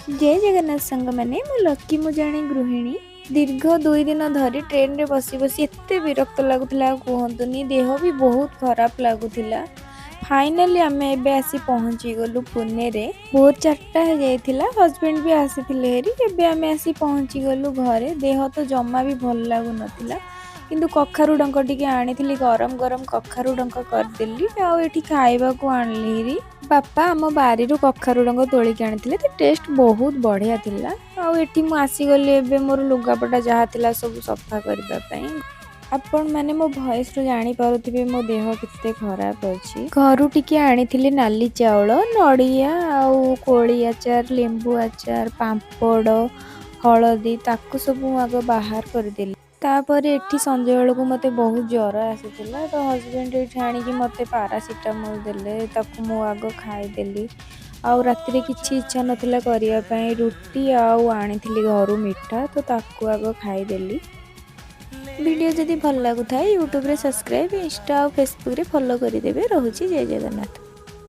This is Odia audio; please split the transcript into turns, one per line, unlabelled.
ଜୟ ଜଗନ୍ନାଥ ସାଙ୍ଗମାନେ, ମୁଁ ଲକି, ମୁଁ ଜଣେ ଗୃହିଣୀ। ଦୀର୍ଘ 2 ଦିନ ଧରି ଟ୍ରେନରେ ବସି ବସି ଏତେ ବିରକ୍ତ ଲାଗୁଥିଲା, ଆଉ କୁହନ୍ତୁନି, ଦେହ ବି ବହୁତ ଖରାପ ଲାଗୁଥିଲା। ଫାଇନାଲି ଆମେ ଏବେ ଆସି ପହଞ୍ଚିଗଲୁ ପୁନେରେ। ଭୋର 4ଟା ହେଇଯାଇଥିଲା। ହଜବେଣ୍ଡ ବି ଆସିଥିଲେ ହେରି। ଏବେ ଆମେ ଆସି ପହଞ୍ଚିଗଲୁ ଘରେ। ଦେହ ତ ଜମା ବି ଭଲ ଲାଗୁନଥିଲା, କିନ୍ତୁ କଖାରୁ ଡଙ୍କ ଟିକେ ଆଣିଥିଲି, ଗରମ ଗରମ କଖାରୁ ଡଙ୍କ କରିଦେଲି ଆଉ ଏଠି ଖାଇବାକୁ ଆଣିଲି ହେରି। ବାପା ଆମ ବାରିରୁ କଖାରୁ ଡଙ୍କ ତୋଳିକି ଆଣିଥିଲେ ତ ଟେଷ୍ଟ ବହୁତ ବଢ଼ିଆ ଥିଲା। ଆଉ ଏଠି ମୁଁ ଆସିଗଲି ଏବେ ମୋର ଲୁଗାପଟା ଯାହା ଥିଲା ସବୁ ସଫା କରିବା ପାଇଁ। ଆପଣମାନେ ମୋ ଭଏସରୁ ଜାଣିପାରୁଥିବେ ମୋ ଦେହ କେତେ ଖରାପ ଅଛି। ଘରୁ ଟିକେ ଆଣିଥିଲି ନାଲି ଚାଉଳ, ନଡ଼ିଆ ଆଉ କୋଳି ଆଚାର, ଲେମ୍ବୁ ଆଚାର, ପାମ୍ପଡ଼, ହଳଦୀ, ତାକୁ ସବୁ ମୁଁ ଆଗ ବାହାର କରିଦେଲି। ତାପରେ ଏଠି ସଞ୍ଜବେଳକୁ ମୋତେ ବହୁତ ଜ୍ୱର ଆସିଥିଲା ତ ହଜବେଣ୍ଡ ଏଇଠି ଆଣିକି ମୋତେ ପାରାସିଟାମଲ୍ ଦେଲେ, ତାକୁ ମୁଁ ଆଗ ଖାଇଦେଲି। ଆଉ ରାତିରେ କିଛି ଇଚ୍ଛା ନଥିଲା କରିବା ପାଇଁ। ରୁଟି ଆଉ ଆଣିଥିଲି ଘରୁ ମିଠା, ତ ତାକୁ ଆଗ ଖାଇଦେଲି। ଭିଡ଼ିଓ ଯଦି ଭଲ ଲାଗୁଥାଏ, ୟୁଟ୍ୟୁବରେ ସବସ୍କ୍ରାଇବ୍, ଇନଷ୍ଟା ଆଉ ଫେସବୁକରେ ଫଲୋ କରିଦେବେ। ରହୁଛି, ଜୟ ଜଗନ୍ନାଥ।